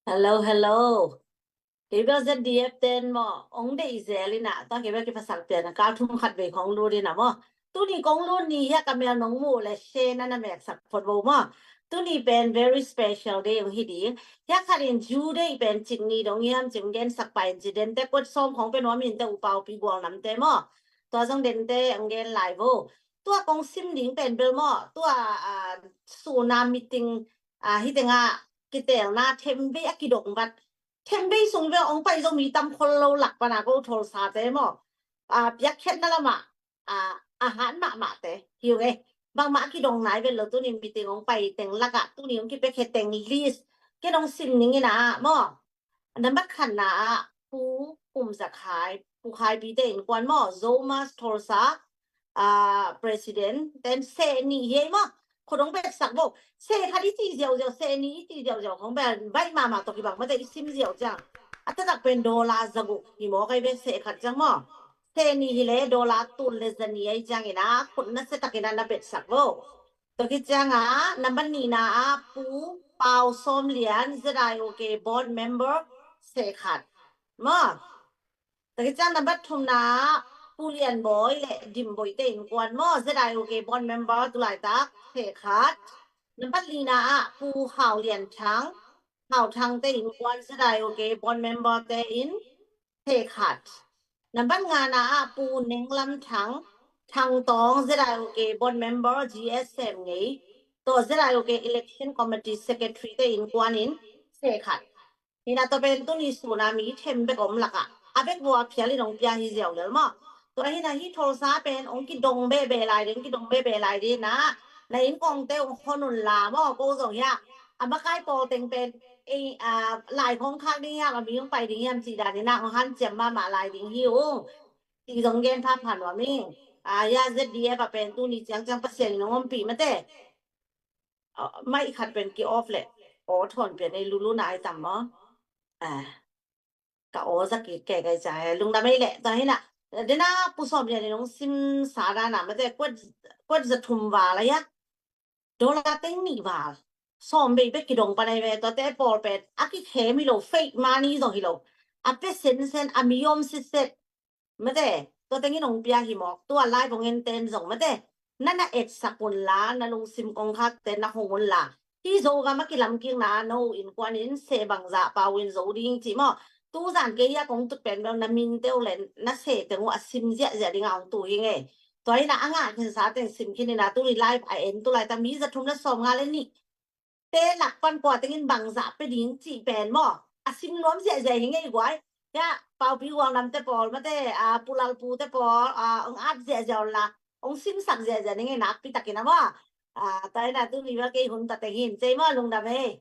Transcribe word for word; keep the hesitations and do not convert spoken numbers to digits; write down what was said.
Hello, hello. Kei bel Z D F ten maw, ong deih zel ina, tua kei bel kiphasak pian a kal thum khat vei kong lut ina maw. Tuni kong lut ni hia ka mel nong muh le share na na meksak phot vo maw. Tuni pen very special day ong hi ding. Hia khat in Jew day pen cik ni dong hiam cik ong gensak pa in ci den te kuat sawm khong pen nuam in te U Pau Pi Gual Nam te maw. Tua zong den te ong gen lai vo. Tua kong sim ding pen bel maw. Tua, ah, suna meeting, ah, hi tenga kitelna themvei a kidong vat. Themvei sung vel ong pai zo mi tam khol lo lak pana ko tholsa te maw. Ah, piakkhiatna lama, ah, a han mahmah te. Hiu nge. Bangmah a kidong nai vel lo tuni meeting ong pai teng laka tuni ong kipiakkhiat teng list. Ken ong sim ning ina maw. Nambat khatna ah Pu Kum Zak Hai, Pu Khai Pi te innkuan maw, Zomas Tholsa, ah, President, ten seh nih hi ei maw. Khut ong betsak bo. Seh khat i ci ziauziau, seh nih i ci ziauziau khong bel baih mahmah tawh kibang mate i sim ziau ciang. A taktak pen dollar zaguk hi maw kai bel seh khat ciang maw. Seh nih hi le dollar tul le zani ai ciang ina, khut na setakin a na betsak bo. Tua khit cianga, nambat nihna ah Pu Pau Sawm Lian, Z I O K board member, seh khat. Maw. Tua khit ciang nambat thumna ah Pu Lian Bawi le Dim Bawi te innkuan maw, Z I O K board member tulaitak, seh khat. Nambat lina ah Pu Hau Lian Thang, Hau Thang te innkuan Z I O K board member te in, seh khat. Nambat ngana ah Pu Neng Lam Thang, Thang Tawng Z I O K board member G S Sem Ngei, tua Z I O K election committee secretary te innkuan in, seh khat. Hina tua pen tuni suna mi them bek om laka. A bek vua phial in ong pia hi ziau lel maw. Tua hina hi tholsa pen ong kidong bebe lai ding, kidong bebe lai ding na. Na inn kong te ong hon un la maw, ko zong hia. A makai pawl teng pen, ei, a, lai khong khak ding hiam, a mi ong pai ding hiam, ci dan ina ong han ciam mahmah lai ding hi ung. Ci zong gen phapha nuam ing. A, hia Z D F a pen tuni ciang ciang Pasian in ong ompih mate. Mai khat pen ki off le. O thon pian ei lulu na ai tam maw. A, ka o za ki ke kai ca he lungdam ei le. Tua hina. Dena Pu Sawm Lian in ong sim sa dana mate kuat, kuat za thum val a hia. Dollar teng nih val. Sawm bei bek kidong panai ve tua te pawl pen. A kikhem hi lo, fake money zong hi lo. A pe sensen, a mi om siset. Mate, tua tengin ong pia hi mawk, tua lai vong en ten zong mate. Na na etsak un la, na lungsim kong khak te na hong un la. Hi Zogam a kilamkikna no innkuan in seh bangzah pau in zo ding ci maw. Tuzan kei hia kong tut pen bel na min teu len, na seh teng uh a sim ziahziah ding a ong tu hi nge. Tua hina a ngah khinsa teng sim khin ina tuni live a en tu laita mi za thum le sawm nga le nih. Te lak pan kua tengin bangzah pe ding cih pen maw. A sim nuam ziahziah hi ngei guai. Hia, Pau Pi Gual Nam te pawl mate, a, Pu Lal Pu te pawl, a, ong at ziahziah un la. Ong simsak ziahziah ni ngei nakpi takin a maw. A, tua hina tuni bel kei hun ta teng hin. Cei maw lungdam ei.